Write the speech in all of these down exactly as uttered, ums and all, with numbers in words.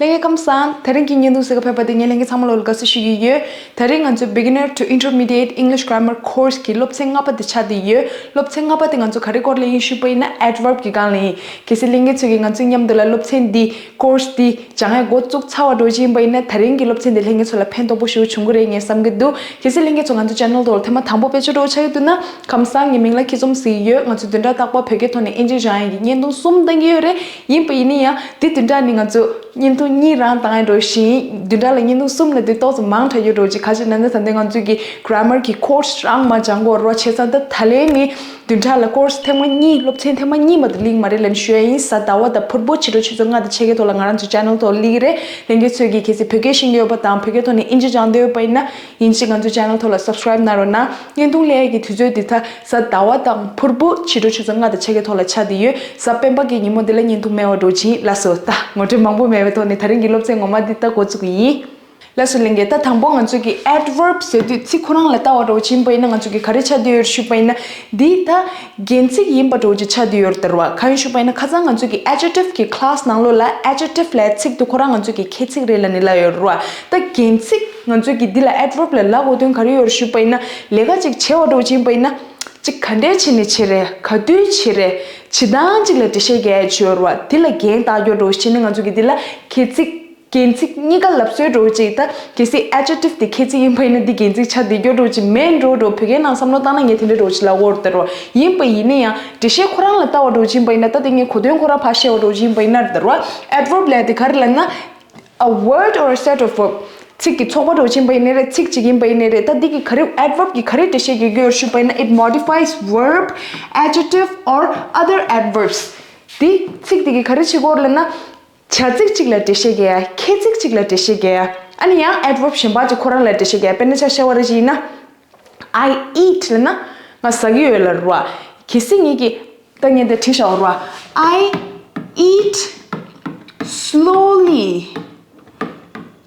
ལྷན་རྒྱས་ཁམས་བཟང་། དེ་རིང་གི་བརྙན་ཐུང་གཟིགས་ག་ཕེབས་པ་དེ་ངས་ལྷན་རྒྱས་ཚང་མ་ལོ་ལ་དགའ་བསུ་ཞུ་གི་ཡོད། དེ་རིང་ང་ཚོ་Beginner to Intermediate English Grammar Course གི་སློབ་ཚན་ལྔ་པ་དེ་ཆགས་བསྡད་ཡོད། སློབ་ཚན་ལྔ་པ་དེ་ང་ཚོ་ག་རེ་སྐོར་ལ་ཡིན་ཞུས་པ་ཡིན་ན་adverb གི་སྒང་ལ་ཡིན། གལ་སྲིད་ལྷན་རྒྱས་ཚོས་ཀྱིས་ང་ཚོའི་མཉམ་དུ་ལ་སློབ་ཚན་འདི་course འདི་སྦྱང་ཡ་འགོ་བཙུགས་ཚར་བ་འདྲ་བོ་ཅིག་ཡིན་པ་ཡིན་ན་དེ་རིང་གི་སློབ་ཚན་འདི་ལྷན་རྒྱས་ཚོ་ལ་ཕན་ཐོགས་པོ་ཞེ་པོ་བྱུང་གི་རེད་ངས་བསམ་གྱི་འདུག་གལ་སྲིད་ལྷན་རྒྱས་ཚོ་ང་ཚོ་channel ཐོག་ལ་ཐེངས་མ་དང་པོ་ཕེབས་ཆོག་འདྲ་བོ་ཆགས་ཀྱི་འདུག་ན་ཁམས་བཟང་། ངའི་མིང་ལ་ཁྱི་ཚོམ་ཟེར་གྱི་ཡོད། ང་ཚོ་བདུན་ཕྲག་རྟག་པར་བོད་སྐད་ཐོག་ནས་དབྱིན་ཇི་སྦྱང་ཡ་གི་བརྙན་ཐུང་གསུམ་བཏང་གི་ཡོད་རེད། ཡིན་པ་ཡིན་ན་ཡང་འདི་བདུན་ཕྲག་ནི་ང་ཚོ་བརྙན་ཐུང་གཉིས་རང་བཏང་ཡ་འདྲ་བོ་ཞིག་ཡིན། བདུན་ཕྲག་ལ་བརྙན་ཐུང་གསུམ་ལ་དུས་ཏོག་ཙམ་མང་དྲགས་ཡོད་འདྲ་བོ་ཅིག་ག་ཅི་ན་ན་ད་ལྟ་ང་ཚོའི་གི་grammar གི་course རང་མ་སྦྱང་གོ་རོ་བྱས་ཙང་ད་ད་ལན་ནི་བདུན་ཕྲག་ལ་course ཐེངས་མ་གཉིས་སློབ་ཚན་ཐེངས་མ་གཉིས་མ་གཏོགས་སླེབས་མ་རེད་ལབ་ནས་ཞུ་ཡ་ཡིན། གཟའ་ཟླ་བ་དང་ཕུར་བུ་ཕྱི་དྲོ་ཆུ་ཚོད་ལྔ་དང་ཕྱེད་ཀའི་ཐོག་ལ་ང་རང་ཚོའི་channel ཐོག་སླེབས་ཀྱི་རེད། ལྷན་རྒྱས་ཚོས་ཀྱིས་གལ་སྲིད་བོད་སྐད་ཤེས་ཀྱི་ཡོད་པ་དང་བོད་སྐད་ཐོག་ནས་དབྱིན་ཇི་སྦྱང་འདོད་ཡོད་པ་ཡིན་ན་ཡིན་གཅིག་ང་ཚོའི་channel ཐོག་ལ་subscribe གནང་རོགས་གནང་། བརྙན་ཐུང་སླེབས་ཡ་གི་དུས་ཚོད་འདི་ད་གཟའ་ཟླ་བ་དང་ཕུར་བུ་ཕྱི་དྲོ་ཆུ་ཚོད་ལྔ་དང་ཕྱེད་ཀའི་ཐོག་ལ་ཆགས་བསྡད་ཡོད། གཟའ་སྤེན་པ་གི་ཉིན་མོ་འདི་ལ་བརྙན་ཐུང་མེད་པ་འདྲ་བོ་ཅིག་ཡིན། ལགས་སོ། ད་ངོ་སྤྲོད་མང་པོ་མེད་པའི་ཐོག་ནས་ད་རིང་གི་སློབ་ཚན་ངོ་མ་འདི་ད་འགོ་བཙུགས་ཀྱི་ཡིན། ལགས་སོ་ལྷན་རྒྱས། ད་དང་པོ་ང་ཚོས་ཀྱི་adverb ཟེར་དུས་ཚིག་ཁོ་རང་ལ་ལྟ་བ་འདྲ་བོ་ཅིག་ཡིན་པ་ཡིན་ན་ང་ཚོས་ཀྱི་ག་རེ་ཆགས་བསྡད་ཡོད་ཞུས་པ་ཡིན་ན་འདི་ད་རྒྱན་ཚིག་ཡིན་པ་འདྲ་བོ་ཅིག་ཆགས་བསྡད་ཡོད་རེད་ད་ར་བ། གང་ཡིན་ཞུས་པ་ཡིན་ན་ཁ་སང་ང་ཚོས་ཀྱི་adjective གི་class ནང་ལོགས་ལ་adjective ལབ་ཚིག་དེ་ཁོ་རང་ང་ཚོས་ཀྱི་ཁྱད་ཚིག་རེད་ལབ་ནས་ལབ་ཡོད་རེད་བ། ད་རྒྱན་ཚིག་ང་ཚོས་ཀྱི་འདི་ལ་adverb ལབ་གོ་དོན་ག་རེ་ཡོད་རེད་ཞུས་པ་ཡིན་ན་ལས་ཀ་ཅིག་བྱས་པ་འདྲ་བོ་ཅིག་ཡིན་པ་ཡིན་ན་ཅིག་ག་འདྲས་བྱས་ནས་བྱས་རེད། ག་དུས་བྱས་རེད། བྱེད་སྟངས་ཅིག་ལ་འགྲེལ་བཤད་རྒྱག་ཡ་ཅིག་ཡོད་རེད་བ། དེ་ལ་རྒྱན་བཏགས་རྒྱུ་འདྲ་བོ་ཞིག་བྱས་ནས་ང་ཚོས་ཀྱི་འདི་ལ་ཁྱད་ཚིག་རྒྱན་ཚིག་གཉིས་ཀ་ལབ་སྲོལ་འདྲ་བོ་ཅིག་ད་གལ་སྲིད་adjective དེ་ཁྱད་ཚིག་ཡིན་པ་ཡིན་ན་འདི་རྒྱན་ཚིག་ཆགས་བསྡད་རྒྱུ་འདྲ་བོ་ཅིག་མེད་འགྲོ་འགྲོ་བོད་སྐད་ནང་བསམ་བློ་བཏང་ན་ངས་དེ་འདྲ་འདྲ་བོ་ཅིག་ལབ་ཀྱི་ཡོད་རེད་ད་ར་བ། ཡིན་པ་ཡིན་ན་ཡང་འགྲེལ་བཤད་ཁོ་རང་ལ་ལྟ་བ་འདྲ་བོ་ཅིག་ཡིན་པ་ཡིན་ན་ད་དེ་ངས་གོ་དོན་ཁོ་རང་ཕར་བཤད་པ་འདྲ་བོ་ཅིག་ཡིན་པ་ཡིན་ན་རེད་ད་ར་བ། adverb ལབ་དེ་ག་རེ་ལབ་ན། a word or a set of verb ཚིག་གི་ཚོགས་པ་འདྲ་བོ་ཅིག་ཡིན་པ་ཡིན་ནའི་རེད། ཚིག་ཅིག་ཡིན་པ་ཡིན་ནའི་རེད། ད་འདི་གི་ག་རེ་adverb གི་ག་རེ་འགྲེལ་བཤད་རྒྱག་གི་ཡོད་ཞུས་པ་ཡིན་ན། it modifies verb, adjective or other adverbs. འདི་ཚིག་འདི་གི་ག་རེ་བྱེད་ཀྱི་ཡོད་ལབ་ན། བྱ་ཚིག་ཅིག་ལ་འགྲེལ་བཤད་རྒྱག་ཡ། ཁྱད་ཚིག་ཅིག་ལ་འགྲེལ་བཤད་རྒྱག་ཡ། ཨ་ནི་ཡང་adverb གཞན་པ་ཅིག་ཁོ་རང་ལ་འགྲེལ་བཤད་རྒྱག་ཡ། དཔེར་ན་ཆ་བཞག་པ་རེ་ཅིག་ཡིན་ན། I eat ལབ་ན་ང་ཟ་གི་ཡོད་ལབ་རེད་བ། གལ་སྲིད་ངེད་ཀྱིས་ད་ངས་འདི་བྲིས་བཞག་པ་རེད་བ། I eat slowly.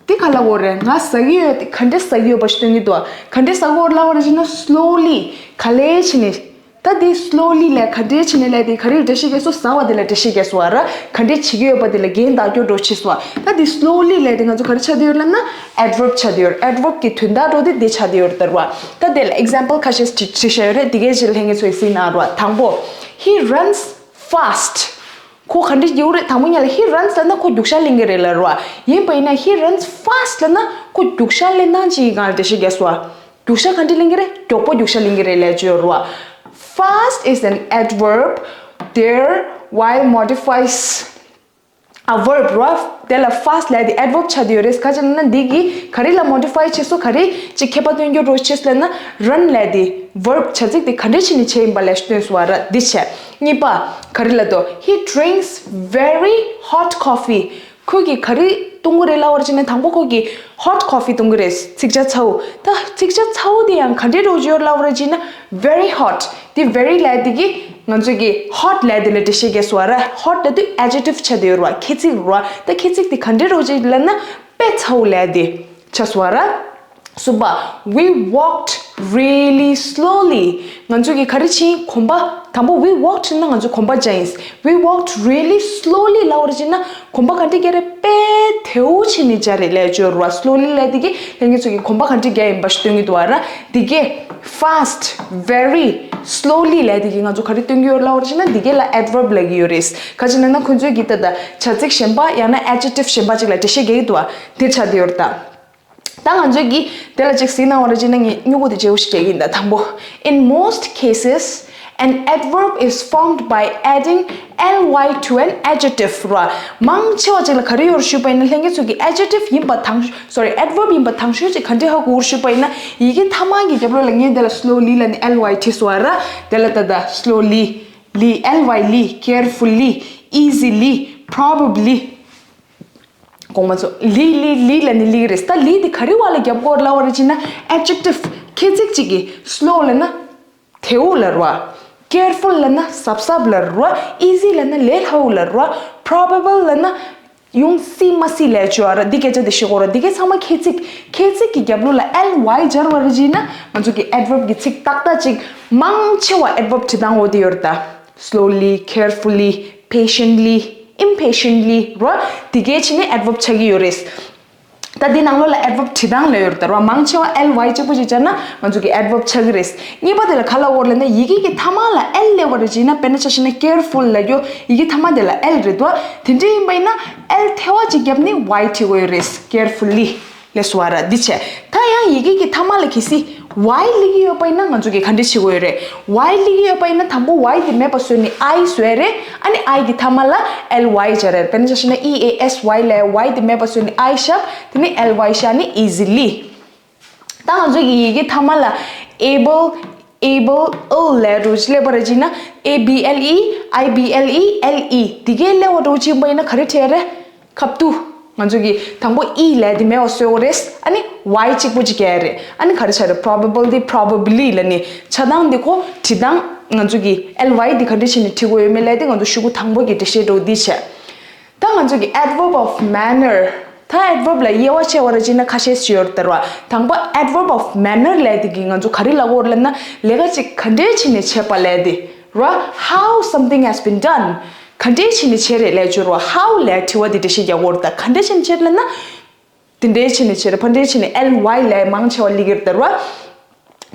འདི་ག་ལབ་དགོས་རེད། ང་ཟ་གི་ཡོད་དེ་ག་འདྲས་ཟ་གི་ཡོད་པ་ཞིག་སྟོན་གྱི་འདུག་ག་འདྲས་ཟ་གི་ཡོད་ལབ་པ་རེད་ཅེ་ན་slowly ག་ལེར་བྱས་ནས། ད་འདི་slowly ལབ་ག་འདྲས་བྱས་ནས་ལབ་དེ་ག་རེ་འགྲེལ་བཤད་རྒྱག་སོང་། ཟ་བ་དེ་ལ་འགྲེལ་བཤད་རྒྱག་སོང་བ་ར། ག་འདྲས་བྱེད་ཀྱི་ཡོད་པ་དེ་ལ་རྒྱན་བཏགས་རྒྱུ་འདྲ་བོ་བྱས་སོང་བ། ད་འདི་slowly ལབ་དེ་ང་ཚོ་ག་རེ་ཆགས་བསྡད་ཡོད་ལབ་ན་adverb ཆགས་བསྡད་ཡོད། adverb གི་དོན་དག་འདྲ་བོ་དེ་འདི་ཆགས་བསྡད་ཡོད་ད་ར་བ། ད་དེ་ལ་example ཁ་ཤས་བྲིས་བཞག་ཡོད་རེད། དེ་གའི་རྗེས་ལ་ལྷན་རྒྱས་ཚོས་གཟིགས་གནང་ར་བ། དང་པོ། He runs fast. ཁོ་ག་འདྲས་རྒྱུག་རེད། དང་པོ་ཉིད་ལ་he runs ལབ་ན་ཁོ་རྒྱུག་ཤར་ལེན་གྱི་རེད་ལབ་རེད་བ། ཡིན་པ་ཡིན་ན་he runs fast ལབ་ན་ཁོ་རྒྱུག་ཤར་ལེན་སྟངས་ཅིག་གི་སྒང་ལ་འགྲེལ་བཤད་རྒྱག་སོང་བ། རྒྱུག་ཤར་ག་འདྲས་ལེན་གྱི་རེད། མགྱོགས་པོ་རྒྱུག་ཤར་ལེན་གྱི་རེད་ལབ་ཀྱི་ཡོད་རེད་བ། Fast is an adverb there while modifies a verb རེད་བ། དེ་ལ་fast ལབ་དེ་adverb ཆགས་བསྡད་ཡོད་རེད། ག་ཅི་ལབ་ན་འདི་གིས་ག་རེ་ལ་modify བྱས་སོང་། ག་རེ་ཅིག་ཁྱད་པར་སྟོན་རྒྱུ་འདྲ་བོ་བྱས་སོང་ལབ་ན་run ལབ་དེ་verb བྱ་ཚིག་དེ་ག་འདྲས་བྱས་ནས་བྱས་ཡིན་པ་ལ་སྟོན་སོང་བ་ར། འདི་བྱས། གཉིས་པ། ག་རེ་ལབ་འདུག He drinks very hot coffee. ཁོས་ཀྱིས་ག་རེ་འཐུང་གི་རེད་ལབ་པ་རེད་ཅེ་ན། དང་པོ་ཁོ་གིས་hot coffee འཐུང་གི་རེད། ཚིག་ཇ་ཚ་བོ། ད་ཚིག་ཇ་ཚ་བོ་དེ་ཡང་ག་འདྲས་འདྲ་བོ་ཅིག་ཡོད་ལབ་པ་རེད་ཅེ་ན། very hot དེ་very ལབ་དེ་གིས་ང་ཚོས་ཀྱི་hot ལབ་དེ་ལ་འགྲེལ་བཤད་རྒྱག་སོང་བ་ར། hot ལབ་དུས་adjective ཆགས་བསྡད་ཡོད་རེད་བ། ཁྱད་ཚིག་རེད་བ། ད་ཁྱད་ཚིག་དེ་ག་འདྲས་འདྲ་བོ་ཅིག་ལབ་ན་དཔེ་ཚ་བོ་ལབ་དེ་ཆགས་སོང་བ་ར། གསུམ་པ། We walked really slowly. ང་ཚོས་ཀྱི་ག་རེ་བྱས། གོམ་པ། དང་པོ་we walked ལབ་ན་ང་ཚོ་གོམ་པ་བརྒྱབ་ཡིན། We walked really slowly ལབ་པ་རེད་ཅེ་ན་གོམ་པ་ག་འདྲས་བརྒྱབ་རེད། དཔེ་དལ་བོ་བྱས་ནས་བརྒྱབ་རེད་ལབ་ཀྱི་ཡོད་རེད་བ། slowly ལབ་དེ་གིས་ལྷན་རྒྱས་ཚོས་ཀྱི་གོམ་པ་ག་འདྲས་བརྒྱབ་ཡིན་པ་ཞིག་སྟོན་གྱི་འདུག་བ་ར། དེ་གས་fast, very, slowly ལབ་དེ་གིས་ང་ཚོ་ག་རེ་སྟོན་གྱི་ཡོད་ལབ་པ་རེད་ཅེ་ན་དེ་གས་ལ་adverb ལབ་ཀྱི་ཡོད་རེད། ག་ཅི་ལབ་ན་ཁོ་ཚོས་ཀྱི་ད་ལྟ་བྱ་ཚིག་གཞན་པ་ཡང་ན་adjective གཞན་པ་ཅིག་ལ་འགྲེལ་བཤད་རྒྱག་གི་འདུག་བ། དེ་ཆགས་བསྡད་ཡོད་རེད་ད། ད་ང་ཚོས་ཀྱིས་དེ་ལ་ཅིག་གཟིགས་གནང་བ་རེད་ཅེ་ན་ངས་སྨྱུ་གུ་དེ་བརྗེ་པོ་ཞིག་རྒྱག་གི་ཡིན་ད། དང་པོ། In most cases, an adverb is formed by adding ly to an adjective ར། མང་ཆེ་བ་ཅིག་ལ་ག་རེ་ཡོད་རེད་ཞུས་པ་ཡིན་ན་ལྷན་རྒྱས་ཚོས་ཀྱིས་adjective ཡིན་པ་དང་། sorry, adverb ཡིན་པ་དང་ཤོས་ཅིག་ག་འདྲས་ཧ་གོ་རེད་ཞུས་པ་ཡིན་ན་ཡི་གེ་མཐའ་མ་གི་རྒྱབ་ལོགས་ལ་ངས་དེ་ལ་slowly ལབ་ནས་ly བྲིས་སོང་བ་ར། དེ་ལ་ད་ལྟ་slowly, ལི། ly ལི། carefully, easily, probably དགོངས་པ་ཚོ། ལི་ལི་ལི་ལབ་ནས་ལི་རེད། ད་ལི་དེ་ག་རེ་བ་ལ་རྒྱབ་དགོས་ལབ་པ་རེད་ཅེ་ན་adjective ཁྱད་ཚིག་ཅིག་གི་slow ལབ་ན་དལ་བོ་ལབ་རེད་བ། careful ལབ་ན་གཟབ་གཟབ་ལབ་རེད་བ། easy ལབ་ན་ལས་སླ་བོ་ལབ་རེད་བ། probable ལབ་ན་ཡོང་སྲིད་མ་སྲིད་ལབ་ཀྱི་ཡོད་རེད། འདི་སྐད་ཆ་དེ་ཤེས་དགོས་རེད། འདི་གའི་ཚང་མ་ཁྱད་ཚིག་ཁྱད་ཚིག་གི་རྒྱབ་ལོགས་ལ་ly སྦྱར་བ་རེད་ཅེ་ན་ང་ཚོ་གི་adverb གི་ཚིག་ཏག་ཏག་ཅིག་མང་ཆེ་བ་adverb བྲིས་སྟངས་འོ་དེ་ཡོད་རེད་ད། slowly, carefully, patiently impatiently རོ། དེ་གའི་ཕྱི་ནས་adverb ཆགས་ཀྱི་ཡོད་རེད། ད་འདི་ནང་ལོགས་ལ་adverb བྲིས་སྟངས་ལ་ཡོད་རེད་ད་རོ། མང་ཆེ་བ་ལ་ཡི་གཅིག་པོ་ཅིག་སྦྱར་ན་ང་ཚོ་གི་adverb ཆགས་ཀྱི་རེད། གཉིས་པ་དེ་ལ་ག་ལབ་དགོས་རེད་ལབ་ན་ཡི་གེ་གི་མཐའ་མ་ལ་ཨེལ་སླེབས་པ་རེད་བྱས་ན། དཔེར་ན་ཆ་བཞག་ན་careful ལབ་རྒྱུ་ཡི་གེ་མཐའ་མ་དེ་ལ་ཨེལ་རེད་དོ། དེ་འདྲ་ཡིན་པ་ཡིན་ན་ཨེལ་ཐལ་བ་ཅིག་བརྒྱབ་ནས་ཝའི་བྲིས་དགོས་ཡོད་རེད། carefully ལབ་སོང་བ་ར། འདི་བྱས། ད་ཡང་ཡི་གེ་གི་མཐའ་མ་ལ་གལ་སྲིད་ཝའི་སླེབས་ཀྱི་ཡོད་པ་ཡིན་ན་ང་ཚོ་གིས་ག་འདྲ་བྱེད་དགོས་ཡོད་རེད། ཝའི་སླེབས་ཀྱི་ཡོད་པ་ཡིན་ན་དང་པོ་ཝའི་དེ་མེད་པ་བཟོས་ནས་ཨའི་བཟོས་རེད། ཨ་ནི་ཨའི་གི་མཐའ་མ་ལ་ཨེལ་ཝའི་སྦྱར་རེད། དཔེར་ན་ཆ་བཞག་ན་ཨི་ཨེ་ཨེས་ཝའི་ལབ་ཝའི་དེ་མེད་པ་བཟོས་ནས་ཨའི་བཞག་དེ་ནས་ཨེལ་ཝའི་བཞག་ནས་easily། ད་ང་ཚོ་གི་ཡི་གེ་མཐའ་མ་ལ་able able ཨེལ་ལབ་འདྲ་བོ་ཅིག་སླེབས་པ་རེད་བྱས་ན་A B L E I B L E L E དེ་གའི་སླེབས་པ་འདྲ་བོ་ཅིག་ཡིན་པ་ཡིན་ན་ག་རེ་བྲིས་རེད། ཁ་བསྡུ། ང་ཚོ་གིས་དང་པོ་ཨི་ལབ་དེ་མེད་པ་བཟོ་དགོས་རེད། ཨ་ནི་ཝའི་གཅིག་པོ་ཅིག་བརྒྱབ་རེད། ཨ་ནི་ག་རེ་བྱ་རེད། probably probably ལབ་ནས་ཆགས་སྟངས་འདི་ཁོ་བྲིས་སྟངས་ང་ཚོ་གིས་ཨེལ་ཝའི་འདི་ག་འདྲ་བྱས་ནས་བྲིས་དགོས་ཡོད་མེད་ལབ་དེ་ང་ཚོ་ཤོག་གུ་དང་པོ་གི་འགྲེལ་བཤད་འདྲ་བོ་འདི་བྱས། ད་ང་ཚོ་གི་adverb of manner ད་adverb ལ་དབྱེ་བ་ཕྱེ་བ་ར་བྱས་ན་ཁ་ཤས་ཤིག་ཡོད་རེད་ད་ར་བ། དང་པོ་adverb of manner ལབ་དེ་གིས་ང་ཚོ་ག་རེ་ལབ་དགོས་རེད་ལབ་ན་ལས་ཀ་ཅིག་ག་འདྲ་བྱས་ནས་བྱས་པ་ལབ་དེ། ར། How something has been done ག་འདྲས་བྱས་ནས་བྱས་རེད་ལབ་བྱས་ར། How ལབ་དྲི་བ་འདི་འགྲེལ་བཤད་རྒྱག་དགོས་རེད་ད། ག་འདྲས་བྱས་ནས་བྱས་རེད་ལབ་ན། དེ་འདྲས་བྱས་ནས་བྱས་རེད། ཕ་འདྲས་བྱས་ནས་ཨེལ་ཝའི་ལབ་མང་ཆེ་བ་སླེབས་ཀྱི་རེད་ད་ར།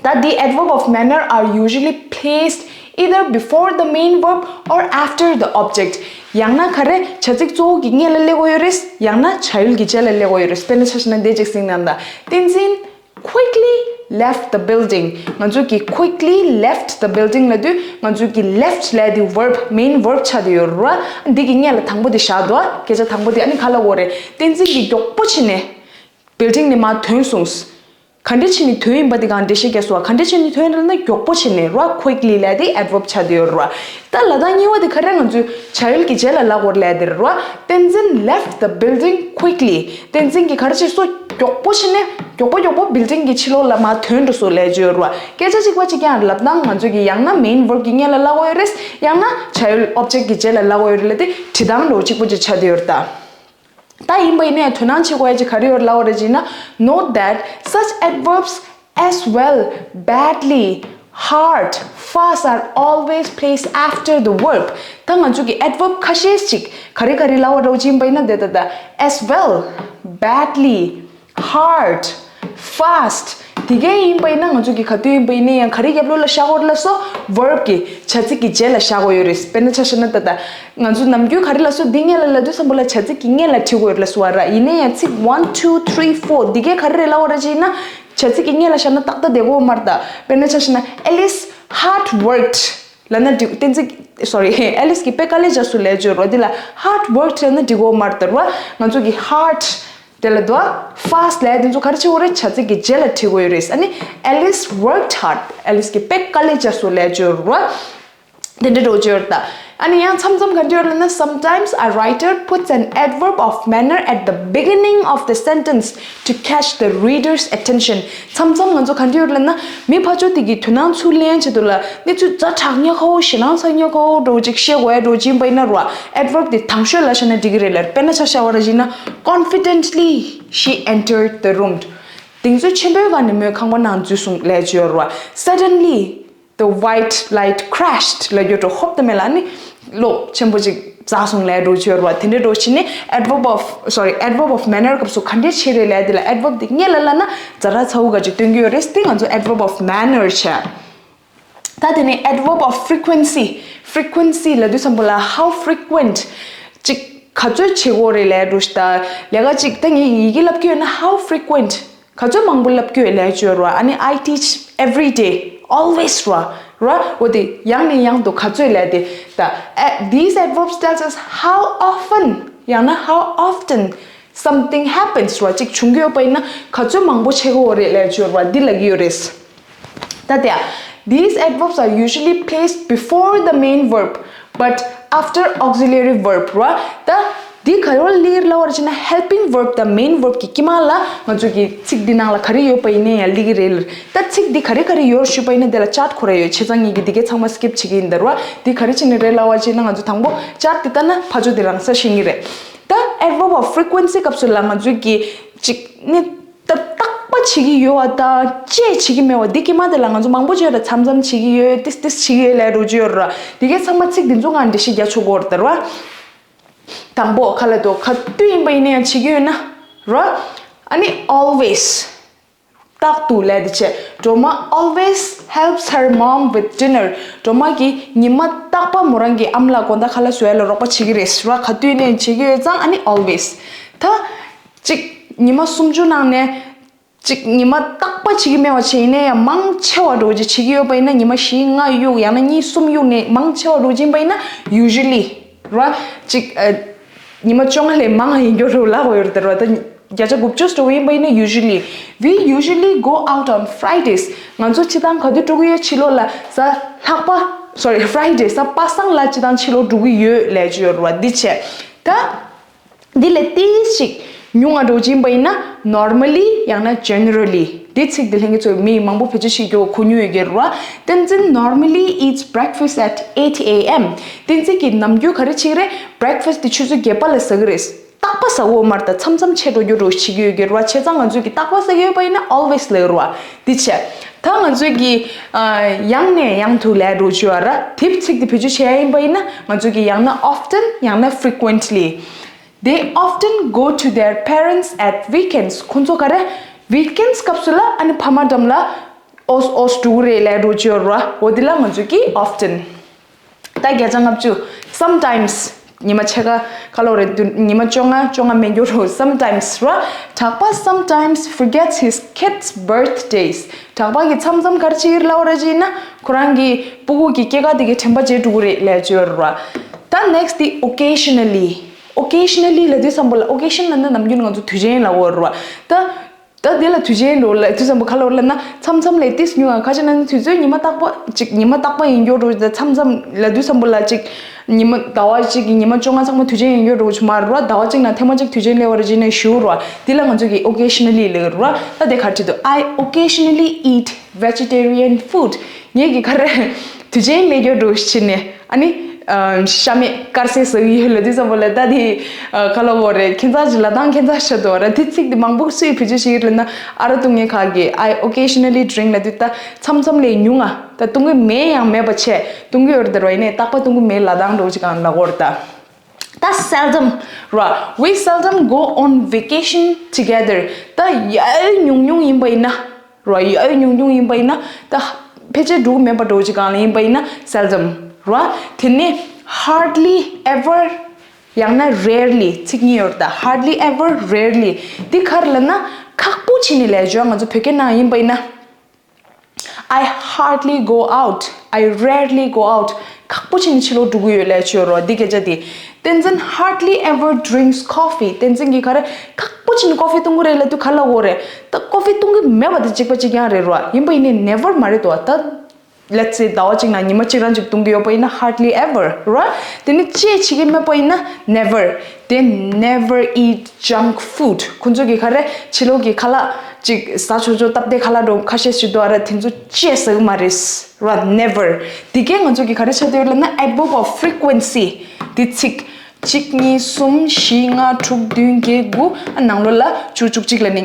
ད་འདི་adverb of manner are usually placed either before the main verb or after the object ཡང་ན་ག་རེ་བྱ་ཚིག་གཙོ་བོ་གི་སྔོན་ལ་སླེབས་དགོས་ཡོད་རེད། ཡང་ན་བྱ་ཡུལ་གྱི་རྗེས་ལ་སླེབས་དགོས་ཡོད་རེད། དཔེར་ན་ཆ་བཞག་ན་འདི་གཅིག་གཟིགས་གནང་དང་། བསྟན་འཛིན། Quickly left the building ང་ཚོ་གིས་quickly left the building ལབ་དུས་ང་ཚོ་གིས་left ལབ་དེ་verb main verb ཆགས་བསྡད་ཡོད་རེད་བ། འདི་གི་སྔོན་ལ་དང་པོ་དེ་བཞག་འདུག་སྐད་ཆ་དང་པོ་དེ་ཨ་ནི་ག་ལབ་དགོས་རེད། བསྟན་འཛིན་གྱིས་མགྱོགས་པོ་བྱས་ནས་building ནས་མར་ཐོན་སོང་། ག་འདྲ་བྱས་ནས་ཐོན་ཡིན་པ་དེ་གང་འགྲེལ་བཤད་རྒྱག་སོང་བ། ག་འདྲ་བྱས་ནས་ཐོན་རེད་ན་མགྱོགས་པོ་བྱས་ནས་རེད་བ། quickly ལབ་དེ་adverb ཆགས་བསྡད་ཡོད་རེད་བ། ད་ལབ་སྟངས་གཉིས་པ་དེ་ག་རེ་ང་ཚོས་བྱ་ཡུལ་གྱི་རྗེས་ལ་ལབ་དགོས་རེད་ལབ་དེ་རེད་བ། བསྟན་འཛིན་left the building quickly བསྟན་འཛིན་གྱིས་ག་རེ་བྱས་སོང་། མགྱོགས་པོ་བྱས་ནས་མགྱོགས་པོ་མགྱོགས་པོ་building གི་ཕྱི་ལོགས་ལ་མར་ཐོན་འགྲོ་སོང་ལབ་བརྗོད་ཡོད་རེད་བ། སྐད་ཆ་གཅིག་པ་གཅིག་རྐྱང་ལབ་སྟངས་ང་ཚོ་གིས་ཡང་ན་main verb གི་སྔོན་ལ་ལབ་དགོས་ཡོད་རེད། ཡང་ན་བྱ་ཡུལ་object གི་རྗེས་ལ་ལབ་དགོས་ཡོད་རེད་ལབ་དེ་བྲིས་སྟངས་འདྲ་བོ་གཅིག་པ་གཅིག་ཆགས་བསྡད་ཡོད་རེད་ད། ད་ཡིན་པ་ཡིན་ནའི་དོ་སྣང་བྱེད་དགོས་ཡ་གཅིག་ག་རེ་ཡོད་རེད་ལབ་པ་རེད་ཅེ་ན། Note that such adverbs as well, badly, hard, fast are always placed after the verb. ད་ང་ཚོ་གི་adverb ཁ་ཤས་ཅིག་ག་རེ་ག་རེ་ལབ་པ་རེད་ཅེ་ཡིན་པ་ཡིན་ན་དེ་ད་ད། As well, badly, hard, fast དེ་གས་ཡིན་པ་ཡིན་ན་ང་ཚོ་གི་ག་དུས་ཡིན་པ་ཡིན་ན་ཡང་ག་རེ་རྒྱབ་ལོགས་ལ་བཞག་དགོས་རེད་ལབ་སོང་། verb གི་བྱ་ཚིག་གི་རྗེས་ལ་བཞག་དགོས་ཡོད་རེད། དཔེར་ན་ཆ་བཞག་ན་ད་ད། ང་ཚོ་ནམ་རྒྱུན་ག་རེ་ལབ་སོང་། འདི་སྔོན་ལ་ལབ་དུས་ཙམ་པ་ལ་བྱ་ཚིག་གི་སྔོན་ལ་བྲིས་དགོས་ཡོད་རེད་ལབ་སོང་བ་ར། ཡིན་ན་ཡང་ཚིག one two three four འདི་གས་ག་རེ་རེད་ལབ་པ་རེད་ཅེ་ན། བྱ་ཚིག་གི་སྔོན་ལ་བཞག་ན་ཏག་ཏག་བསྡད་དགོས་མ་རེད་ད། དཔེར་ན་ཆ་བཞག་ན། Alice hard worked ལབ་ན་འགྲིག་བསྟན་འཛིན། sorry, Alice གིས་དཔེ་དཀའ་ལས་རྒྱག་སོང་ལབ་བརྗོད་རོགས། འདི་ལ་hard worked ལབ་ན་འགྲིག་གོ་མ་རེད་ད་ར་བ། ང་ཚོ་གི་hard དེ་ལ་དོ། fast ལབ་དེ་ཚོ་ག་རེ་བྱེད་དགོས་རེད། བྱ་ཚིག་གི་རྗེས་ལ་བྲིས་དགོས་ཡོད་རེད། ཨ་ནི། Alice worked hard. Alice གིས་དཔེ་དཀའ་ལས་རྒྱག་སོང་ལབ་བརྗོད་རོགས། དེ་འདྲ་འགྲོ་བརྗོད་རེད་ད། ཨ་ནི་ཡང་མཚམས་མཚམས་ག་འདྲ་ཡོད་ལབ་ན། Sometimes a writer puts an adverb of manner at the beginning of the sentence to catch the reader's attention. མཚམས་མཚམས་ང་ཚོ་ག་འདྲ་ཡོད་ལབ་ན། མི་ཕར་ཕྱོགས་དེ་གི་དོ་སྣང་ཚུར་ལེན་ཆེད་དུ་ལ་གནས་ཚུལ་ཛ་དྲག་ཉག་ཁ་བོ་ཞེད་སྣང་ཚ་ཉག་ཁ་བོ་འདྲ་བོ་ཅིག་བཤད་དགོས་ཡ་འདྲ་བོ་ཅིག་ཡིན་པ་ཡིན་ན་ར། adverb དེ་དང་ཤོས་ལ་བཞག་ན་འགྲིག་གི་རེད་ལ། དཔེར་ན་ཆ་བཞག་པ་ར་བྱས་ན། Confidently she entered the room. གདེང་ཚོད་ཆེན་པོའི་སྒང་ནས་མོས་ཁང་པ་ནང་འཛུལ་སོང་ལབ་བརྗོད་ཡོད་ར། Suddenly the white light crashed ལབ་རྒྱུ་འདྲ་བོ། ཧོབ་ཏེ་མེ་ལ་ནི་གློག་ཆེན་པོ་ཅིག་འཛག་སོང་ལབ་འདྲ་བོ་བརྗོད་ར། དེ་འདྲ་འདྲ་བོ་བྱས་ནས་adverb of, sorry, adverb of manner སྐབས་སུ་ག་འདྲས་བྱེད་རེད་ལབ་དེ་ལ། adverb དེ་སྔོན་ལ་ལབ་ན་ཛ་དྲག་ཚ་བོ་ག་ཅིག་སྟོན་གྱི་ཡོད་རེད། དེ་ང་ཚོ་adverb of manner བྱས། ད་དེ་ནས་adverb of frequency. Frequency ལབ་དུས་ཙམ་པ་ལ་how frequent ཅིག་ག་ཚོད་བྱེད་དགོས་རེད་ལབ་འདྲ་བོ་ཞིག་ད། ལས་ཀ་ཅིག་ད་ངས་ཡི་གེ་བསླབ་ཀྱི་ཡོད་ན་how frequent ག་ཚོད་མང་པོ་བསླབ་ཀྱི་ཡོད་ལབ་བརྗོད་ར། ཨ་ནི། I teach every day, always ར། ར། འོ་དེ་ཡང་ནས་ཡང་དུ་ག་ཚོད་ལབ་དེ་ད། These adverbs tells us how often ཡང་ན་how often something happens ར། ཅིག་བྱུང་གི་ཡོད་པ་ཡིན་ན་ག་ཚོད་མང་པོ་བྱེད་དགོས་རེད་ལབ་བརྗོད་ར། འདི་ལབ་ཀྱི་ཡོད་རེད། ད་དེ། These adverbs are usually placed before the main verb but after auxiliary verb ར། ད་འདི་ག་རེ་ལ་སླེབས་ཀྱི་རེད་ལབ་པ་རེད་ཅེ་ན། helping verb དང་main verb གི་དཀྱིལ་མ་ལ་ང་ཚོ་གི་ཚིག་འདི་ནང་ལ་ག་རེ་ཡོད་པ་ཡིན་ན་ཡང་སླེབས་ཀྱི་རེད། ད་ཚིག་འདི་ག་རེ་ག་རེ་ཡོད་ཞུས་པ་ཡིན་ན་དེ་ལ་chart ཁོ་ར་ཡོད། བྱས་ཙང་ངེད་ཀྱིས་འདི་གའི་ཚང་མ་skip བྱེད་ཀྱི་ཡིན་ད་ར། འདི་ག་རེ་བྱས་ནས་རེད་ལབ་པ་ཅེ་ན། ང་ཚོ་དང་པོ་chart འདི་ལྟ་ན་ཕར་ཕྱོགས་འདི་རང་ས་ཤེས་ཀྱི་རེད། ད་adverb of frequency སྐབས་སུ་ལ་ང་ཚོ་གི་ཅིག་ནི། ད་རྟག་པ་བྱེད་ཀྱི་ཡོད་པ་དང་བཅས་བྱེད་ཀྱི་མེད་པ་འདི་དཀྱིལ་མ་དེ་ལ་ང་ཚོ་མང་པོ་བྱས་ར། མཚམས་མཚམས་བྱེད་ཀྱི་ཡོད། ཏིས་ཏིས་བྱེད་ཀྱི་ཡོད་ལབ་འདྲ་བོ་ཅིག་ཡོད་ར། འདི་གའི་ཚང་མ་ཚིག་འདི་ཚོ་ངང་འགྲེལ་བཤད་རྒྱག་ཆོག་གི་ཡོད་རེད་ད་ར། དང་པོ་ག་ལ་དོ་ག་དུས་ཡིན་པ་ཡིན་ན་ཡང་བྱེད་ཀྱི་ཡོད་ན་ར། ཨ་ནི་always རྟག་ཏུ་ལས་དེ་བྱས། སྒྲོལ་མ་always helps her mom with dinner. སྒྲོལ་མ་གིས་ཉི་མ་རྟག་པ་མོ་རང་གི་ཨ་མ་ལགས་དགོང་དག་ཁ་ལག་བཟོ་ཡ་ལ་རོགས་པ་བྱེད་ཀྱི་རེད་ར། ག་དུས་ནས་བྱེད་ཀྱི་ཡོད་ཙང་ཨ་ནི་always། ད་གཅིག་ཉི་མ་སུམ་ཅུ་ནང་ནས་གཅིག་ཉི་མ་རྟག་པ་བྱེད་ཀྱི་མེད་པ་བྱས་ཡིན་ན་ཡང་མང་ཆེ་བ་འགྲོ་གི་བྱེད་ཀྱི་ཡོད་པ་ཡིན་ན་ཉི་མ་བཞི་ལྔ་གཡུག་ཡང་ན་གཉིས་གསུམ་གཡུག་ནས་མང་ཆེ་བ་འགྲོ་གི་ཡིན་པ་ཡིན་ན་usually ར། གཅིག་ཉི་མ་བཅོ་ལྔ་ལས་མང་ཡིན་རྒྱུ་རུ་ལག་ཡོད་རེད་ར། ད་བརྒྱ་ཆ་དགུ་བཅུ་འགྲོ་གི་ཡིན་པ་ཡིན་ན་usually we usually go out on Fridays. ང་ཚོ་སྤྱི་བཏང་ག་དུས་འགྲོ་གི་ཡོད་ཕྱི་ལོགས་ལ་གཟའ་ལྷག་པ་sorry Friday གཟའ་པ་སངས་ལ་སྤྱི་བཏང་ཕྱི་ལོགས་འགྲོ་གི་ཡོད་ལས་ཀྱི་ཡོད་ར། འདི་བྱས་ད། འདི་ལས་ཏིས་ཅིག་ཉུང་ང་འགྲོ་གི་ཡིན་པ་ཡིན་ན་normally ཡང་ན་generally འདི་ཚིག་འདི་ལྷན་རྒྱས་ཚོས་མི་མང་པོ་བེད་སྤྱོད་བྱེད་རྒྱུ་གོ་མྱོང་ཡོད་ཀྱི་རེད་བ། བསྟན་འཛིན་normally eats breakfast at eight a.m. བསྟན་འཛིན་གྱི་ནམ་རྒྱུན་ག་རེ་བྱེད་ཀྱི་རེད། Breakfast དེ་ཆུ་ཚོད་བརྒྱད་པ་ལ་ཟ་གི་རེད། རྟག་པ་ཟ་གོ་མར་ད་མཚམས་མཚམས་ཆད་འགྲོ་རྒྱུ་འགྲོ་བྱེད་ཀྱི་ཡོད་ཀྱི་རེད་བ། བྱས་ཙང་ང་ཚོས་ཀྱི་རྟག་པ་ཟ་གི་ཡོད་པ་ཡིན་ན་always ལབ་ཀྱི་རེད་བ། འདི་བྱས་ད་ང་ཚོས་ཀྱི་ཡང་ནས་ཡང་དུ་ལས་འགྲོ་བྱེད་པ་ར། དེབ་ཚིག་དེ་བེད་སྤྱོད་བྱེད་ཡ་ཡིན་པ་ཡིན་ན་ང་ཚོས་ཀྱི་ཡང་ན་often ཡང་ན་frequently They often go to their parents at weekends. ཁོང་ཚོ་ག་རེ་weekends སྐབས་སུ་ལ་ཨ་ནི་ཕ་མ་འགྲམ་ལ་ཨོས་ཨོས་འགྲོ་གི་རེད་ལས་འགྲོ་ཅི་ཡོད་ར། འོ་དེ་ལ་ང་ཚོས་ཀྱི་often། ད་བརྒྱ་ཆ་ལྔ་བཅུ། Sometimes ཉི་མ་ཕྱེད་ཀ་ཁ་ལོ་རེད་དུ་ཉི་མ་བཅོ་ལྔ་བཅོ་ལྔ་མེད་རྒྱུ་རུ་sometimes ར། གྲགས་པ་sometimes forgets his kids' birthdays. གྲགས་པ་གི་མཚམས་མཚམས་ག་རེ་བྱེད་ཀྱི་རེད་ལབ་པ་ར་ཅི་ཡིན་ན་ཁོ་རང་གི་སྤུ་གུ་གི་སྐྱེས་སྐར་དེ་གི་དྲན་པ་བརྗེད་འགྲོ་གི་རེད་ལས་ཅི་ཡོད་ར། ད་next དེ་occasionally། Occasionally ལབ་དུས་ཙམ་པོ་ལ་occasion ལབ་ན་ནམ་རྒྱུན་ང་ཚོ་དུས་ཆེན་ལབ་ཀྱི་ཡོད་རེད་བ། ད་ད་དེ་ལ་དུས་ཆེན་འགྲོ་ལབ་དུས་ཙམ་པོ་ག་ལབ་ལབ་ན་མཚམས་མཚམས་ལས་ཏིས་ཉུང་ང་ཁ་ཆེ་ན་ནི་དུས་ཚོད་ཉི་མ་རྟག་པ་ཅིག་ཉི་མ་རྟག་པ་ཡིན་རྒྱུ་འགྲོ། ད་མཚམས་མཚམས་ལབ་དུས་ཙམ་པོ་ལ་ཅིག་ཉི་མ་ཟླ་བ་གཅིག་གི་ཉི་མ་བཅོ་ལྔ་ཚང་མ་དུས་ཆེན་ཡིན་རྒྱུ་འགྲོ་ཆུ་མ་རེད་བ། ཟླ་བ་གཅིག་ནང་ཐེངས་མ་གཅིག་དུས་ཆེན་སླེབས་པ་རེད་ཅེ་ན་ཞུ་རེད་བ། དེ་ལ་ང་ཚོ་གི་occasionally ལབ་ཀྱི་རེད་བ། ད་དེ་ག་བྲིས་འདུག I occasionally eat vegetarian food. ངས་ཀྱི་ག་རེ་དུས་ཆེན་ལས་རྒྱུ་འགྲོ་ཕྱིན་ནས་ཨ་ནི་ཨ་ཤ་མེད་དཀར་ཟས་ཟ་གི་ཡོད་ལབ་དུས་ཙམ་པོ་ལ་ད་དེ་ཨ་ག་ལབ་དགོས་རེད། ཁྱད་མཚར་ཅིག་ལབ་སྟངས་ཁྱད་མཚར་ཆགས་འདུག་ར། དེ་ཚིག་དེ་མང་པོ་སུས་བེད་སྤྱོད་བྱེད་ཀྱི་རེད་ན་ཨ་ར་བཏུང་མཁན་ཁག་གིས་I occasionally drink ལབ་དུས་ད་མཚམས་མཚམས་ལས་ཉུང་ང་ད་བཏུང་གི་མེད་ཡང་མེད་པ་བྱས་བཏུང་གི་ཡོད་རེད་ད་ར། ཡིན་ནའི་རྟག་པར་བཏུང་གི་མེད་ལབ་སྟངས་འགྲོ་ཅིག་གང་ལབ་དགོས་རེད་ད། ད་seldom ར། We seldom go on vacation together. ད་ཡ་ཉུང་ཉུང་ཡིན་པ་ཡིན་ན་ར། ཡ་ཉུང་ཉུང་ཡིན་པ་ཡིན་ན་ད་ཕལ་ཆེར་འགྲོ་གི་མེད་པ་འགྲོ་ཅིག་གང་ལ་ཡིན་པ་ཡིན་ན་seldom ར། དེ་ནས་hardly ever ཡང་ན་rarely ཚིག་གཉིས་ཡོད་རེད་ད། Hardly ever, rarely འདི་ག་རེ་ལབ་ན་ཁག་པོ་བྱས་ནས་ལས་བྱོས། ང་ཚོ་བོད་སྐད་ནང་ཡིན་པ་ཡིན་ན། I hardly go out. I rarely go out. ཁག་པོ་བྱས་ནས་ཕྱི་ལོགས་འགྲོ་གི་ཡོད་ལས་བྱོས་རོ། འདི་སྐད་ཆ་དེ། བསྟན་འཛིན་hardly ever drinks coffee. བསྟན་འཛིན་གྱིས་ག་རེ་ཁག་པོ་བྱས་ནས་coffee བཏུང་གི་རེད་ལབ་དུས་ག་ལབ་དགོས་རེད། ད་coffee བཏུང་གི་མེད་པ་དེ་གཅིག་པ་གཅིག་རྐྱང་རེད་རོ། ཡིན་པ་ཡིན་ནའི་never མ་རེད་དོ། ད་let's say ཟླ་བ་གཅིག་ནང་ཉི་མ་གཅིག་རང་གཅིག་བཏུང་གི་ཡོད་པ་ཡིན་ན་hardly ever རོ། དེ་ནི་ཅི་བྱེད་ཀྱི་མེད་པ་ཡིན་ན་never. They never eat junk food. ཁོང་ཚོ་གིས་ག་རེ་ཕྱི་ལོགས་ཀྱི་ཁ་ལག་ཅིག་ཟ་ཆོག་ཆོག་སྟབས་བདེ་ཁ་ལག་འགྲོ་ཁ་ཤས་ཤིག་འདུག་ཨ་ར། དེ་ཚོ་ཅི་ཟ་གི་མ་རེད་ར། never. དེ་གས་ང་ཚོ་གིས་ག་རེ་ཆགས་བསྡད་ཡོད་ལབ་ན་adverb of frequency དེ་ཚིག་གཅིག་གཉིས་གསུམ་བཞི་ལྔ་དྲུག་བདུན་བརྒྱད་དགུ་ཨ་ནང་ལོགས་ལ་བཅུ་བཅུ་གཅིག་ལ་ནི་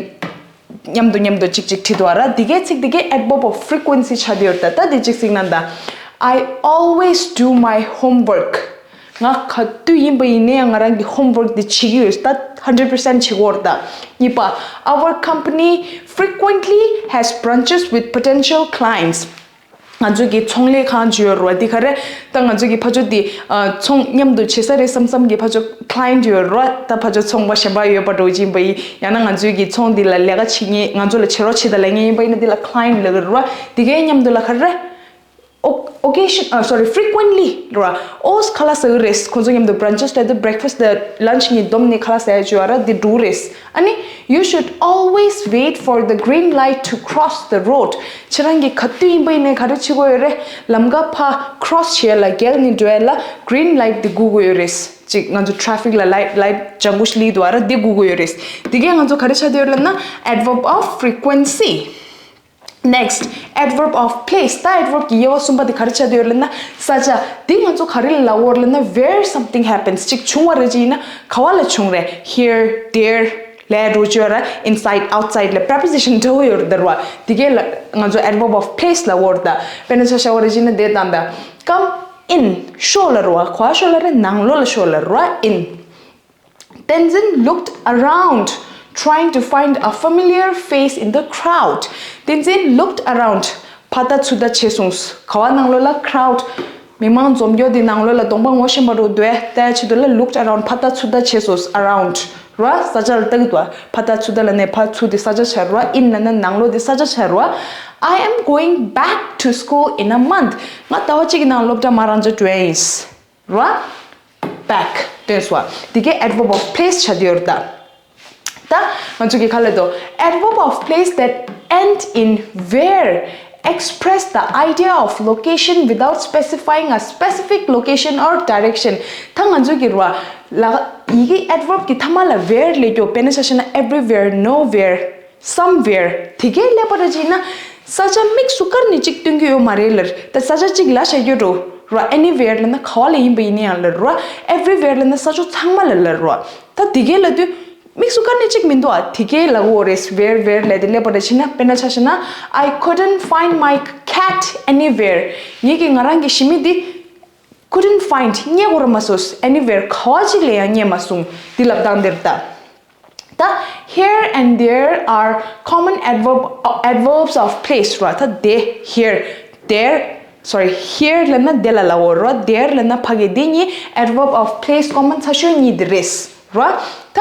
མཉམ་དུ་མཉམ་དུ་གཅིག་གཅིག་བྲིས་འདུག་ཨ་ར། དེ་གས་ཚིག་དེ་གས་adverb of frequency ཆགས་བསྡད་ཡོད་རེད་ད། ད་དེ་གཅིག་གཟིགས་ན་ད། I always do my homework. ང་ག་དུས་ཡིན་པ་ཡིན་ནའི་ང་རང་གི་homework དེ་བྱེད་ཀྱི་ཡོད་ད། hundred percent བྱེད་ཀྱི་ཡོད་རེད་ད། གཉིས་པ། Our company frequently has brunches with potential clients. ང་ཚོ་གི་ཚོང་ལས་ཁང་ཅིག་ཡོད་རེད་བ། དེ་ག་རེ་ད་ང་ཚོ་གི་ཕ་ཇོ་དེ་ཚོང་མཉམ་དུ་བྱེད་ས་རེད་བསམ་བསམ་གི་ཕ་ཇོ་client ཡོད་རེད་བ། ད་ཕ་ཇོ་ཚོང་པ་གཞན་པ་ཡོད་པ་འགྲོ་གི་ཡིན་པ་ཡིན་ཡང་ན་ང་ཚོའི་གི་ཚོང་འདི་ལ་ལས་ཀ་བྱེད་མཁན་ང་ཚོ་ལ་བྱེད་རོགས་བྱེད་དང་ལབ་མཁན་ཡིན་པ་ཡིན་ན་དེ་ལ་client ལབ་ཀྱི་རེད་བ། དེ་གའི་མཉམ་དུ་ལ་ག་རེ། O- occasion- ཨ་sorry frequently ར། ཨོས་ཁ་ལག་ཟ་གི་རེད། ཁོང་ཚོ་མཉམ་དུ་brunches དེ་དུ་breakfast དེ་lunch གཉིས་བསྡོམས་ནས་ཁ་ལག་ཟ་ཡ་བྱོས་ཨ་ར། དེ་འགྲོ་གི་རེད། ཨ་ནི། You should always wait for the green light to cross the road. ཁྱེད་རང་གིས་ག་དུས་ཡིན་པ་ཡིན་ནའི་ག་རེ་བྱེད་དགོས་ཡོད་རེད། ལམ་ཁ་ཕར་cross བྱེད་ཡ་ལ་བརྒལ་ནས་འགྲོ་ཡ་ལ་green light དེ་སྒུག་དགོས་ཡོད་རེད། ཅིག་ང་ཚོ་traffic ལ་light light ལྗང་གུ་ཞིག་སླེབས་འདུག་ཨ་ར། དེ་སྒུག་དགོས་ཡོད་རེད། དེ་གས་ང་ཚོ་ག་རེ་ཆགས་བསྡད་ཡོད་ལབ་ན་adverb of frequency. Next, adverb of place. ད་adverb གི་དབྱེ་བ་གསུམ་པ་དེ་ག་རེ་ཆགས་བསྡད་ཡོད་ལབ་ན་ས་ཆ། འདི་ང་ཚོ་ག་རེ་ལ་ལབ་ཡོད་ལབ་ན་where something happens. ཅིག་བྱུང་བ་རེད་ཅིག་ཡིན་ན་ག་བ་ལ་བྱུང་རེད། Here, there ལ་འགྲོ་ཆོག་ར། Inside, outside ལ་preposition འདྲ་བོ་ཡོད་རེད་ད་ར་བ། འདི་གས་ལ་ང་ཚོ་adverb of place ལབ་ཡོད་རེད་ད། དཔེར་ན་ཆ་བཞག་པ་རེད་ཅིག་ཡིན་ན་དེ་དང་ད། Come in ཤོག་ལབ་ར་བ། ག་བ་ཤོག་ལབ་རེད། ནང་ལོགས་ལ་ཤོག་ལབ་ར་བ། In. Tenzin looked around, trying to find a familiar face in the crowd. Tenzin looked around. ཕར་ལྟ་ཚུར་ལྟ་བྱས་སོང་། ག་བ་ནང་ལོགས་ལ། crowd། མི་མང་འཛོམས་ཡོད་དེ་ནང་ལོགས་ལ་གདོང་པ་ངོ་ཤེས་པ་རུ་འདུག་ལྟ་ཡ་ཆེད་དུ་ལ། looked around། ཕར་ལྟ་ཚུར་ལྟ་བྱས་སོང་། around། ར་ས་ཆ་ལ་ལྟ་གི་འདུག་ཕར་ལྟ་ཚུར་ལྟ་ལབ་ནས་ཕར་ཚུར་དེ་ས་ཆ་ཆགས་ར། in ལབ་ན་ནང་ལོགས་དེ་ས་ཆ་ཆགས་ར། I am going back to school in a month. ང་ཟླ་བ་གཅིག་གི་ནང་སློབ་གྲྭ་མར་རང་འཇགས་འགྲོ་ཡ་ཡིན། ར། back། སྟོན་སོང་། དེ་གའི་adverb of place ཆགས་བསྡད་ཡོད་རེད་ད། ད་ང་ཚོ་གི་ག་ལ་དོ། adverb of place that end in where express the idea of location without specifying a specific location or direction. ད་ང་ཚོ་གི་ར། ལ། ཡི་གེ་adverb གི་མཐའ་མ་ལ་where ལབ་ཀྱོག་དཔེར་ན་ཆ་བཞག་ན། everywhere, nowhere, somewhere. དེ་གའི་ལབ་པ་ར་ཅིག་ན། ས་ཆ་དམིགས་སུ་བཀར་ནས་ཅིག་སྟོན་གྱི་ཡོད་མ་རེད་ལར། ད་ས་ཆ་གཅིག་ལ་བཤད་རྒྱུ་རུ། ར། anywhere ལབ་ན་ག་བ་ལ་ཡིན་པ་ཡིན་ན་ཡང་ལར་ར། everywhere ལབ་ན་ས་ཕྱོགས་ཚང་མ་ལ་ལར་ར། ད་དེ་གའི་ལབ་དུས། དམིགས་སུ་བཀར་ནས་གཅིག་མི་འདུག་ཨ། དེ་གའི་ལབ་དགོས་རེད། where, where ལབ་དེ་ལབ་པ་ར་ཅིག་ན། དཔེར་ན་ཆ་བཞག་ན། I couldn't find my cat anywhere. ངེད་ཀྱི་ང་རང་གི་ཞི་མི་འདི། couldn't find རྙེད་དགོས་ར་མ་སོང་། anywhere ག་བ་ཅིག་ལ་ཡང་རྙེད་མ་སོང་། འདི་ལབ་སྟངས་འདིར་ད། ད། here and there are common adverb adverbs of place ར། ད་དེ། here, there, sorry, here ལབ་ན་དེ་ལ་ལབ་དགོས་ར། there ལབ་ན་ཕ་གི། འདི་གཉིས་adverb of place common ཆ་ཤོས་གཉིས་འདི་རེད་ར། ད།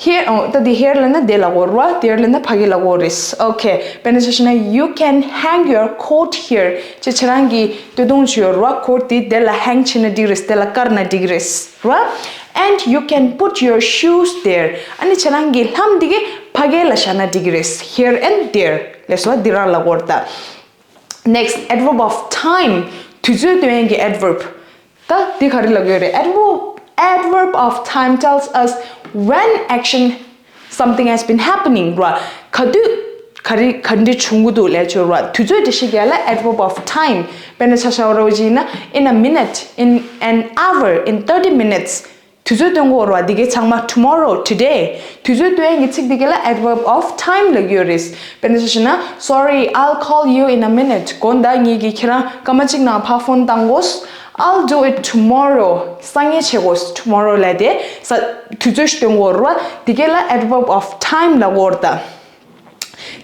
here ཨོ། ད་འདི་here ལབ་ན་དེ་ལབ་དགོས་ར། there ལབ་ན་ཕ་གི་ལབ་དགོས་རེད། okay དཔེར་ན་ཆ་བཞག་ན། you can hang your coat here. ཅེས་ཁྱེད་རང་གི་སྟོད་ཐུང་ཅིག་ཡོད་ར། coat དེ་དེ་ལ་hang བྱས་ན་འགྲིག་རེད། དེ་ལ་བཀར་ན་འགྲིག་རེད་ར། and you can put your shoes there. ཨ་ནི་ཁྱེད་རང་གི་ལྷམ་འདི་གི་ཕ་གི་ལ་བཞག་ན་འགྲིག་རེད། here and there ལབ་སོང་། འདི་རང་ལབ་དགོས་ར་ད། next, adverb of time. དུས་ཚོད་སྟོན་ཡག་གི་adverb. ད་འདི་ག་རེ་ལབ་ཡོད་རེད། adverb adverb of time tells us when action something has been happening ར། ག་དུས་ག་རེ་ག་འདྲ་བྱུང་གི་འདུག་ལབ་ཡག་ར། དུས་ཚོད་འགྲེལ་བཤད་རྒྱག་ཡག་ལ་adverb of time. དཔེར་ན་ཆ་བཞག་པ་ར་ཅིག་ན། in a minute, in an hour, in thirty minutes. དུས་ཚོད་སྟོན་གྱི་ཡོད་ར། འདི་གའི་ཚང་མ། tomorrow, today. དུས་ཚོད་སྟོན་ཡག་གི་ཚིག་འདི་ག་ལ་adverb of time ལབ་ཀྱི་ཡོད་རེད། དཔེར་ན་ཆ་བཞག་ན། Sorry, I'll call you in a minute. དགོངས་དག་ངེད་ཀྱིས་ཁྱེད་རང་སྐར་མ་གཅིག་ནང་ཕར་ཕོན་བཏང་དགོས། I'll do it tomorrow. སང་ཉིན་བྱེད་དགོས། tomorrow ལབ་དེ་ས། དུས་ཚོད་སྟོན་གྱི་ཡོད་ར། འདི་ག་ལ་adverb of time ལབ་ཀྱི་ཡོད་རེད་ད།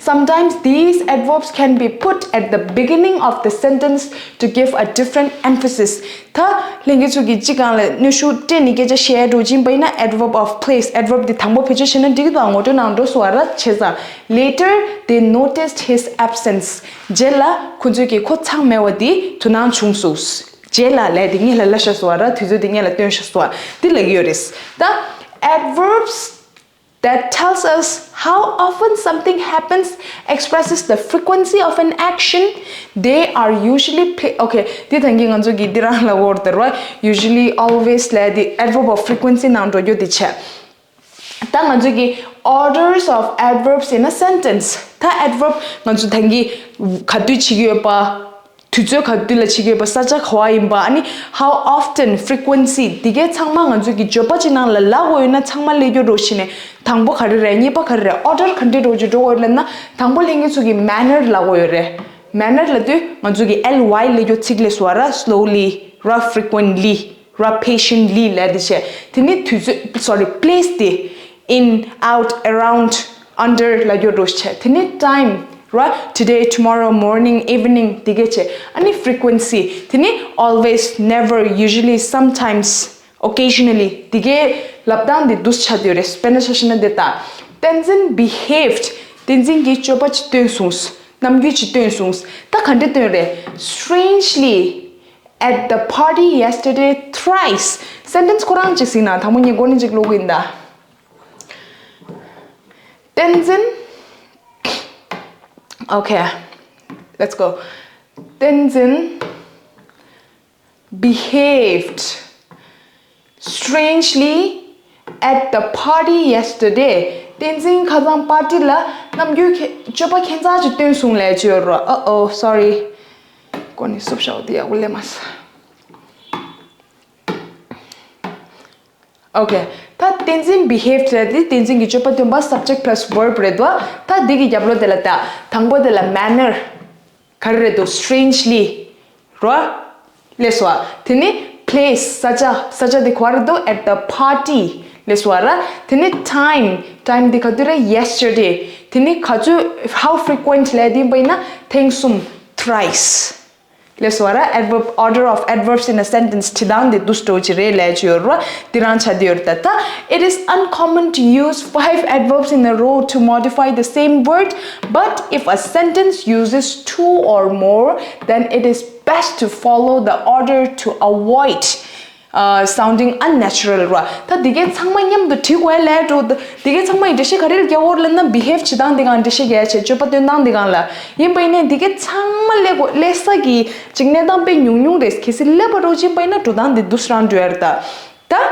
Sometimes these adverbs can be put at the beginning of the sentence to give a different emphasis. ད་ལྷན་རྒྱས་ཚོ་གིས་གཅིག་སྒང་ལ་གནོན་ཤུགས་སྤྲད་ནས་སྐད་ཆ་བཤད་འགྲོ་གི་ཡིན་པ་ཡིན་ན། adverb of place, adverb དེ་དང་པོ་བེད་སྤྱོད་བྱས་ན་འགྲིག་གི་འདུག་ངོ་སྤྲོད་ནང་འགྲོ་སོང་བ་ར། བྱས་ཙང་། Later they noticed his absence. རྗེས་ལ་ཁོ་ཚོས་ཀྱིས་ཁོ་ཚང་མེད་པ་དེ་དོ་སྣང་བྱུང་སོང་། རྗེས་ལ་ལབ་དེ་སྔོན་ལ་ལབ་བཞག་སོང་བ་ར། དུས་ཚོད་དེ་སྔོན་ལ་སྟོན་བཞག་སོང་བ་དེ་ལབ་ཀྱི་ཡོད་རེད་ད། adverbs that tells us how often something happens expresses the frequency of an action. They are usually play. Okay དེ་ད་གིན་ང་ཚོ་གིས་འདི་རང་ལ་ཡོད་རེད་ད་ར། usually, always ལབ་དེ་adverb of frequency ནང་འགྲོ་རྒྱུ་དེ་བྱས། ད་ང་ཚོ་གིས་orders of adverbs in a sentence. ད་adverb ང་ཚོ་ད་གིན་ག་དུས་བྱེད་ཀྱི་ཡོད་པ། དུས་ཚོད་ག་དུས་ལ་བྱེད་ཀྱི་ཡོད་པ། ས་ཆ་ག་བ་ཡིན་པ། ཨ་ནི་how often, frequency དེ་གའི་ཚང་མ་ང་ཚོ་གི་བརྗོད་པ་ཅིག་ནང་ལ་ལབ་དགོས་ཡོད་ན་ཚང་མ་ལབ་རྒྱུ་འགྲོ་བཞིན་ནས། དང་པོ་ག་རེ་རེད། གཉིས་པ་ག་རེ་རེད། order ག་འདྲས་འགྲོ་རྒྱུ་འགྲོ་དགོས་ཡོད་ལབ་ན། དང་པོ་ལྷན་རྒྱས་ཚོ་གི་manner ལབ་དགོས་ཡོད་རེད། manner ལབ་དུས་ང་ཚོ་གི་ལ་ཡི་ལབ་རྒྱུ་ཚིག་ལས་སུ་བ་ར། slowly ར། frequently ར། patiently ལབ་དེ་བྱས། དེ་ནི་དུས་ཚོད། sorry, place དེ། in, out, around, under ལབ་རྒྱུ་འགྲོ་བྱས། དེ་ནི་time ར། today, tomorrow, morning, evening དེ་གའི་བྱས། ཨ་ནི་frequency དེ་ནི་always, never, usually, sometimes, occasionally དེ་གའི་ལབ་སྟངས་དེ་འདུག་ཆགས་བསྡད་ཡོད་རེད། དཔེར་ན་ཆ་བཞག་ན་འདི་ལྟ། བསྟན་འཛིན་behaved བསྟན་འཛིན་གྱིས་སྤྱོད་པ་ཅིག་སྟོན་སོང་། རྣམ་འགྱུར་ཅིག་སྟོན་སོང་། ད་ག་འདྲ་སྟོན་རེད། strangely at the party yesterday thrice. sentence ཁོ་རང་ཅིག་གཟིགས་ན། དང་པོ་ངས་མགོ་ནས་ཅིག་ཀློག་གི་ཡིན་ད། བསྟན་འཛིན། okay, let's go. བསྟན་འཛིན behaved strangely at the party yesterday. བསྟན་འཛིན་ཁ་སང་པར་ཊི་ལ་རྣམ་འགྱུར་ཁྱད། སྤྱོད་པ་ཁྱད་མཚར་ཅིག་སྟོན་སོང་ལབ་ཀྱི་ཡོད་རེད། uh oh, sorry. མགོ་ནས་སུབ་བཞག་པ་དེ་ཡག་པོ་སླེབས་མ་སོང་། okay ད་བསྟན་འཛིན་behaved ལབ་དེ་བསྟན་འཛིན་གྱི་སྤྱོད་པ་སྟོན་པ། subject plus verb རེད་དོ། ད་འདི་གི་རྒྱབ་ལོགས་དེ་ལ་ད་དང་པོ་དེ་ལ་manner ག་རེ་རེད་དོ། strangely རོ། ལས་སོ། དེ་ནི་place ས་ཆ། ས་ཆ་དེ་ག་བ་རེད་དོ། at the party ལགས་སོ་ར། དེ་ནས་time, time འདི་ག་དུས་རེད། Yesterday. དེ་ནས་ག་ཚོད། How frequent ལབ་དེ་ཡིན་པ་ཡིན་ན་ཐེངས་གསུམ། Thrice. ལགས་སོ་ར། Adverb, order of adverbs in a sentence བྲིས་སྟངས་དེ་འདུག་སེ་འདྲ་བོ་ཅིག་རེད་ལབ་ཀྱི་ཡོད་རེད་བ། འདི་རང་ཆགས་བསྡད་ཡོད་རེད་ད། It is uncommon to use five adverbs in a row to modify the same word, but if a sentence uses two or more, then it is best to follow the order to avoid uh, sounding unnatural ར། ད་འདི་གའི་ཚང་མ་མཉམ་དུ་བྲིས་དགོས་ལབ་འགྲོ། ད་འདི་གའི་ཚང་མ་ཡི་འགྲེལ་བཤད་ག་རེ་རྒྱག་དགོས་རེད་ལབ་ན། behave བྱེད་སྟངས་འདི་གང་འགྲེལ་བཤད་རྒྱག་བྱས། སྤྱོད་པ་སྟོན་སྟངས་འདི་གང་ལ་ཡིན་པ་ཡིན་ནའི་འདི་གའི་ཚང་མ་སླེབས་དགོས། སླེབས་ས་གི་ཅིག་གནས་སྟངས་དཔེ་ཉུང་ཉུང་རེད། གལ་སྲིད་སླེབས་པ་འདྲ་བོ་ཅིག་ཡིན་པ་ཡིན་ན་འགྲོ་སྟངས་འདི་འདུག་སེ་རང་འགྲོ་ཡ་རེད་ད། ད་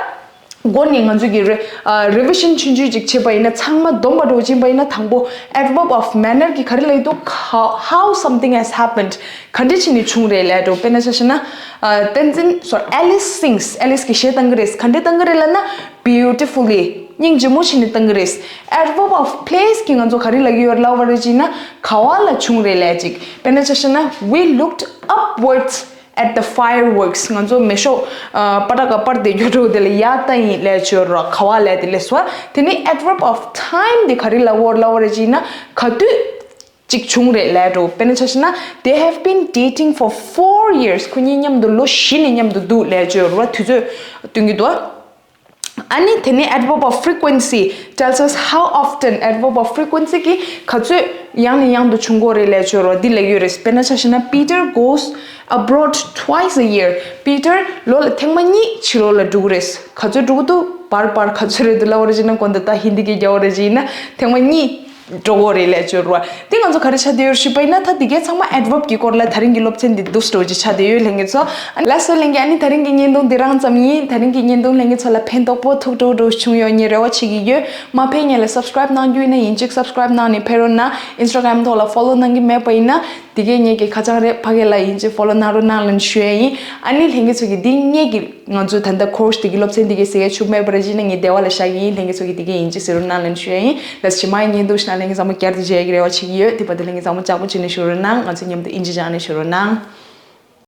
མགོ་ནས་ང་ཚོ་གི་རེ- ཨ་revision ཆུང་ཆུང་ཅིག་བྱེད་པ་ཡིན་ན། ཚང་མ་བསྡོམས་པ་འདྲ་བོ་ཅིག་ཡིན་པ་ཡིན་ན། དང་པོ་adverb of manner གི་ག་རེ་ལབ་ཀྱི་འདུག how, how something has happened ག་འདྲ་བྱས་ནས་བྱུང་རེད་ལབ་འགྲོ། དཔེར་ན་ཆ་བཞག་ན། ཨ་བསྟན་འཛིན། sorry, Alice sings. Alice གིས་གཞས་བཏང་གི་རེད། ག་འདྲ་བཏང་གི་རེད་ལབ་ན། beautifully. སྙིང་རྗེ་མོ་བྱས་ནས་བཏང་གི་རེད། Adverb of place གི་ང་ཚོ་ག་རེ་ལབ་ཀྱི་ཡོད་ལབ་པ་རེད་ཅེ་ན། ག་བ་ལ་བྱུང་རེད་ལབ་ཅིག་དཔེར་ན་ཆ་བཞག་ན། We looked upwards at the fireworks. ང་ཚོ་མེ་ཤོག་ཨ་པ་ཏ་ཀ་པར་དེ་གྱོད་འགྲོ་དེ་ལ་ཡ་ལྟ་ཡིན་ལབ་ཀྱི་ཡོད་རེད། ག་བ་ལབ་དེ་ལས་སོ། དེ་ནས་adverb of time དེ་ག་རེ་ལབ་ཀྱི་ཡོད་ལབ་པ་རེད་ཅེ་ན། ག་དུས་ཅིག་བྱུང་རེད་ལབ་འགྲོ། དཔེར་ན་ཆ་བཞག་ན། They have been dating for four years. ཁོ་གཉིས་མཉམ་དུ་ལོ་བཞི་ནས་མཉམ་དུ་འདུག་ལབ་ཀྱི་ཡོད་རེད་བ། དུས་ཚོད་སྟོན་གྱི་འདུག་ཨ་ནི་དེ་ནས་adverb of frequency tells us how often. Adverb of frequency གིས་ག་ཚོད་ཡང་ནས་ཡང་དུ་བྱུང་གི་ཡོད་རེད་ལབ་ཀྱི་ཡོད་རེད་བ། འདི་ལབ་ཀྱི་ཡོད་རེད། དཔེར་ན་ཆ་བཞག་ན། Peter goes abroad twice a year. པི་ཏར་ལོ་ལ་ཐེངས་མ་གཉིས་ཕྱི་ལོགས་ལ་འགྲོ་གི་རེད། ག་ཚོད་འགྲོ་གི་འདུག་བར་བར་ག་ཚོད་རེད་འདུག་ལབ་པ་རེད་ཅེ་ན། དགོངས་དག་ད་ཧིན་དི་སྐད་རྒྱག་པ་རེད་ཅེ་ན། ཐེངས་མ་གཉིས་འགྲོ་གི་ཡོད་རེད་ལབ་ཀྱི་ཡོད་རེད་བ། དེ་ང་ཚོ་ག་རེ་ཆགས་བསྡད་ཡོད་ཞུས་པ་ཡིན་ན། ད་འདི་གའི་ཚང་མ་adverb གི་སྐོར་ལ་ད་རིང་གི་སློབ་ཚན་འདི་འདུག་སེ་འདྲ་བོ་ཅིག་ཆགས་བསྡད་ཡོད་ལྷན་རྒྱས་ཚོ། ལགས་སོ་ལྷན་རྒྱས། ཨ་ནི་ད་རིང་གི་བརྙན་ཐུང་འདི་རང་ཙམ་ཡིན། ད་རིང་གི་བརྙན་ཐུང་ལྷན་རྒྱས་ཚོ་ལ་ཕན་ཐོགས་པོ་ཐུགས་སྤྲོ་སྤྲོ་བྱུང་ཡོད་ངས་རེ་བ་བྱེད་ཀྱི་ཡོད། མ་ཕེབས་ངས་ལ་subscribe གནང་རྒྱུ་ཡིན་ན་ཡིན་གཅིག subscribe གནང་ནས་ཕེབས་རོགས་གནང་། Instagram ཐོག་ལ་follow གནང་གི་མེད་པ་ཡིན་ན། དེ་གས་ངས་ཀྱི་ཁ་བྱང་རེད། ཕ་གི་ལ་ཡིན་གཅིག་follow གནང་རོགས་གནང་ལབ་ཞུ་ཡ་ཡིན། ཨ་ནི་ལྷན་རྒྱས་ཚོ་གི་འདི་ངས་ཀྱི་ང་ཚོ་ད་ལྟ་course དེ་གི་སློབ་ཚན་དེ་གས་ཟེར་ཡ་ཆུ་མེད་པ་རེད་ཅེ་ན། ངས་བདེ་བ་ལ་བཞག་གི་ཡིན། ལྷན་རྒྱས་ཚོ་གི་དེ་གས་ཡིན་གཅིག་ཟེར་རོགས་གནང་ལབ་ཞུ་ཡ་ཡིན། ལགས་ཇི་མ་ཡིན་བརྙན་ཐུང་ཞིག་ན་ལྷན་རྒྱས་ཚང་མ་བསྐྱར་དུ་མཇལ་ཡ་གི་རེ་བ་བྱེད་ཀྱི་ཡོད། དེ་བར་དུ་ལྷན་རྒྱས་ཚང་མ་ཅག་པོ་བྱས་ནས་བཞུགས་རོགས་གནང་། ང་ཚོ་མཉམ་དུ་ཨིན་ཇི་སྦྱངས་ནས་བཞུགས་རོགས་གནང་།